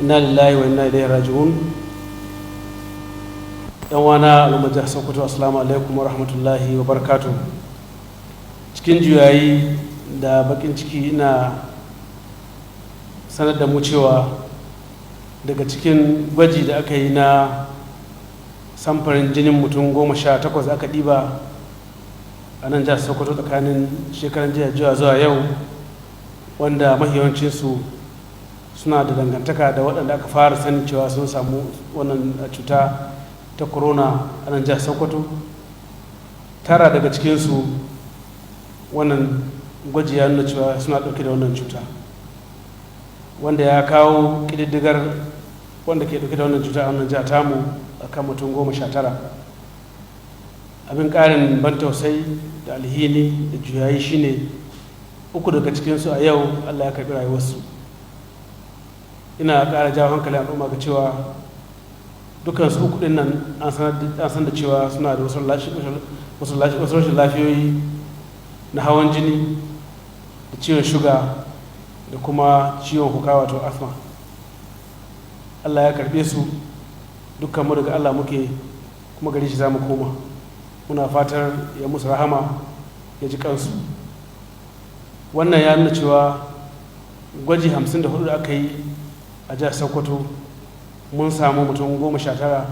Inna lillahi wa inna ilaihi raji'un. Yan uwana al'ummar jihar Sokoto, assalamu alaikum wa rahmatullahi wa barakatuh. Cikin juyayi da bakin ciki ina sanar da mu cewa daga cikin gwaji da aka yi na samfarin jinin mutum 18 aka ɗiba a nan jihar Sokoto tsakanin shekaran jiya zuwa yau, wanda mahiyawancinsu suna da dangantaka da waɗanda aka fara sanin cewa sun samu wannan cuta ta corona a nan jihar Sokoto, tara daga cikinsu wannan gwaji ya nuna cewa suna ɗauke da wannan cuta, wanda ya kawo ƙididdigar wanda ke ɗauke da wannan cuta a wannan jiha tamu a kan mutum 19. Abin ƙarin ban tausayi da alhini da juyayi shine uku daga cikinsu a yau Allah ya karɓi rayuwarsu. Ina ƙara jawo hankalin al'umma ga cewa dukansu uku ɗin nan an san da cewa suna da wasu rashin lafiyoyi na hawan jini da ciwon shuga da kuma ciwon huka, wato asma. Allah ya karɓe su. Dukkan mu daga Allah muke, kuma gare shi za mu koma. Muna fatar ya musu rahama, ya ji kansu. Wannan ya nuna cewa gwaji 54 da aka yi a jihar Sokoto, mun samu mutum 19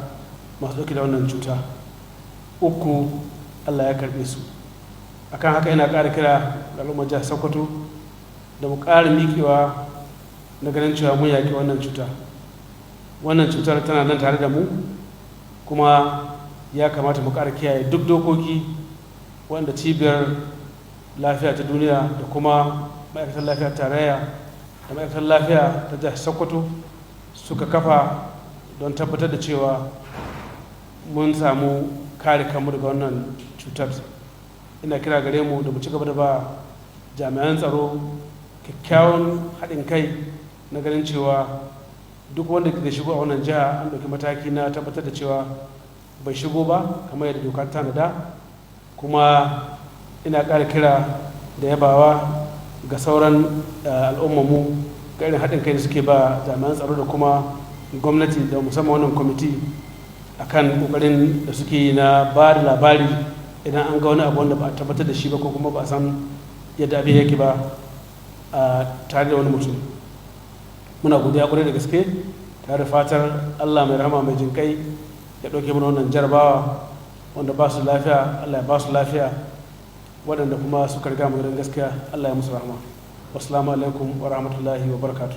masu ɗauke da wannan cuta, uku Allah ya karɓe su. Akan haka ina ƙara kira ga al'ummar jihar Sokoto da mu ƙara miƙewa na ganin cewa mun yaƙi wannan cuta. Wannan cutar tana nan tare da mu, kuma ya kamata mu ƙara kiyaye duk dokoki wanda Cibiyar Lafiya ta Duniya da kuma Ma'aikatar Lafiya Tarayya da Ma'aikatar Lafiya ta Jihar Sokoto suka kafa don tabbatar da cewa mun samu kare kanmu daga wannan cutar. Ina kira gare mu da mu ci gaba da ba jami'an tsaro kyakkyawan haɗin kai na ganin cewa duk wanda zai shigo a wannan jiha, an ɗauki mataki na tabbatar da cewa bai shigo ba, kamar yadda doka ta tanada. Kuma ina ƙara kira da yabawa ga sauran al'ummarmu ga irin haɗin kai da suke ba jami'an tsaro da kuma gwamnati, da musamman wannan kwamiti, akan ƙoƙarin da suke yi na ba da labari idan an ga wani abu wanda ba a tabbatar da shi ba ko kuma ba a san yadda abin yake ba a tare da wani mutum. Muna godiya kwarai da gaske, tare da fatar Allah mai rahama mai jinkai ya ɗauke mana wannan jarabawa. Wanda ba su lafiya, Allah ya ba su lafiya. Waɗanda kuma suka riga mu gidan gaskiya, Allah ya musu rahama. Wassalamu alaikum wa rahmatullahi wa barakatuh.